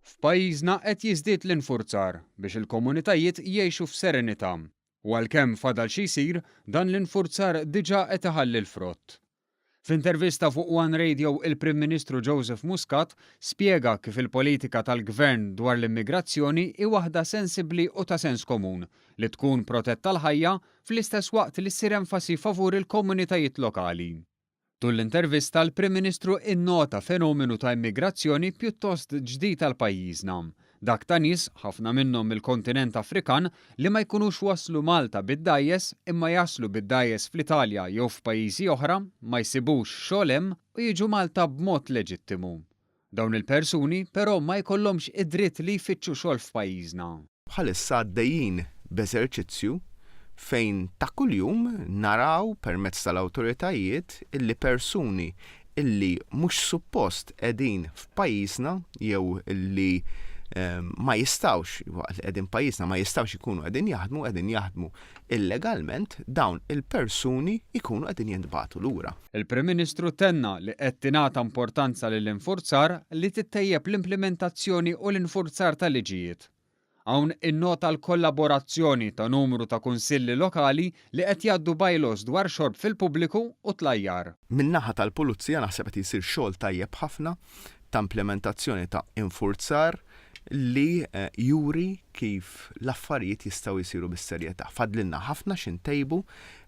F'pajjiżna qed jiżdied l-infurzar biex il-komunitajiet jgħixu f'serenità. U għalkemm fadal xi jsir, dan l-infurzar diġà qed iħalli l-frott. F'intervista fuq One Radio il-Prim Ministru Joseph Muscat spjega kif il-politika tal-Gvern dwar l-immigrazzjoni hi waħda sensibbli u ta' sens komun li tkun protetta l-ħajja fl-istess waqt li ssir enfasi favur il-komunitajiet lokali. Tul l-intervista l-Prim Ministru innota fenomenu ta' immigrazzjoni pjuttost ġdid għal pajjiżna. Dak ta' nies, ħafna minnhom mill-kontinent Afrikan, li ma jkunux waslu Malta bid-dgħajjes imma jaslu bid-dgħajjes fl-Italja jew f'pajjiżi oħra, ma jsibux xogħol hemm u jiġu Malta b'mod leġittimu. Dawn il-persuni però ma jkollhomx id-dritt li jfittxu xogħol f'pajjiżna. Bħalissa għaddejjin b'eżerċizzju fejn ta' kuljum naraw permezz tal-awtoritajiet illi persuni illi mhux suppost qegħdin f'pajjiżna jew illi ma jistgħux, waqt li qegħdin pajjiżna ma jistgħux ikunu qegħdin jaħdmu, qegħdin jaħdmu illegalment, dawn il-persuni jkunu qegħdin jintbagħtu lura. Il-Prim Ministru tenna li qed tingħata importanza lill-infurzar li tittejjeb l-implimentazzjoni u l-infurzar tal-liġijiet. Hawn innota l-kollaborazzjoni ta' numru ta' kunsilli lokali li qed jgħaddu bylaws dwar xorb fil-pubbliku u tlajjar. Min-naħa tal-Pulizija naħseb qed jsir xogħol tajjeb ħafna ta' implimentazzjoni ta' infurzar li juri kif l-affarijiet jistgħu jsiru bis-serjetà. Fadlilna ħafna xi ntejbu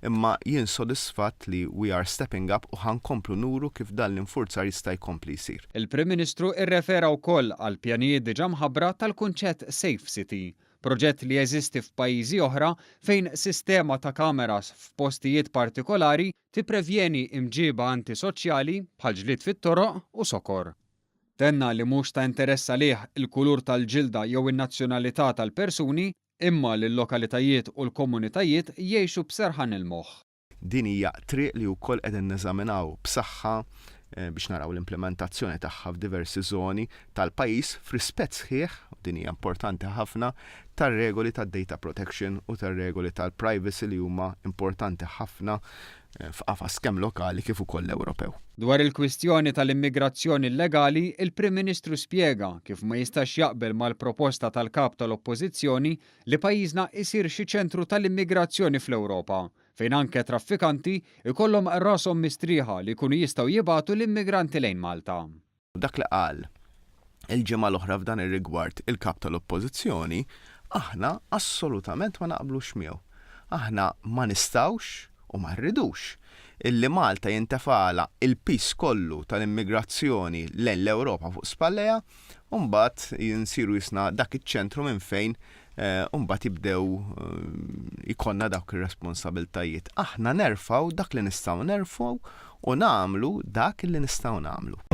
imma jien sodisfatt li we are stepping up u ħa nkomplu nuru kif dan l-infurzar jista' jkompli jsir. Il-Prim Ministru rrefera wkoll għall-pjanijiet diġà mħabbra tal-kunċett Safe City, proġett li jeżisti f'pajjiżi oħra fejn sistema ta' kameras f'postijiet partikolari tipprevjeni imġiba antisoċjali bħal ġlied fit-toroq u sokor. Tenna li mhux ta' interess għalih il-kulur tal-ġilda jew in-nazzjonalità tal-persuni imma li l-lokalitajiet u l-komunitajiet jgħixu b'serħan il-moħħ. Din hija triq li wkoll qegħdin neżaminaw b'saħħa biex naraw l-implimentazzjoni tagħha f'diversi żoni tal-pajjiż f'rispett sħiħ, u din hija importanti ħafna, tar-regoli tad-data protection u tar-regoli tal-privacy li huma importanti ħafna f'qafas kemm lokali kif ukoll Ewropew. Dwar il-kwistjoni tal-immigrazzjoni illegali, il-Prim Ministru spjega kif ma jistax jaqbel mal-proposta tal-Kap tal-Oppożizzjoni li pajjiżna jsir xi ċentru tal-immigrazzjoni fl-Ewropa, fejn anke traffikanti jkollhom rashom mistrieħa li jkunu jistgħu jibagħtu l-immigranti lejn Malta. Dak li qal il-ġimgħa l-oħra f'dan ir-rigward il-Kap tal-Oppożizzjoni, aħna assolutament ma naqblux miegħu. Aħna ma nistgħux u ma rridux illi Malta jintefgħalha il-piż kollu tal-immigrazzjoni lejn l-Ewropa fuq spallejha u mbagħad nsiru jisna dak iċ-ċentru minn fejn u mbagħad jibdew ikollna dawk ir-responsabiltajiet. Aħna nerfgħu dak li nistgħu nerfgħu u nagħmlu dak li nistgħu nagħmlu.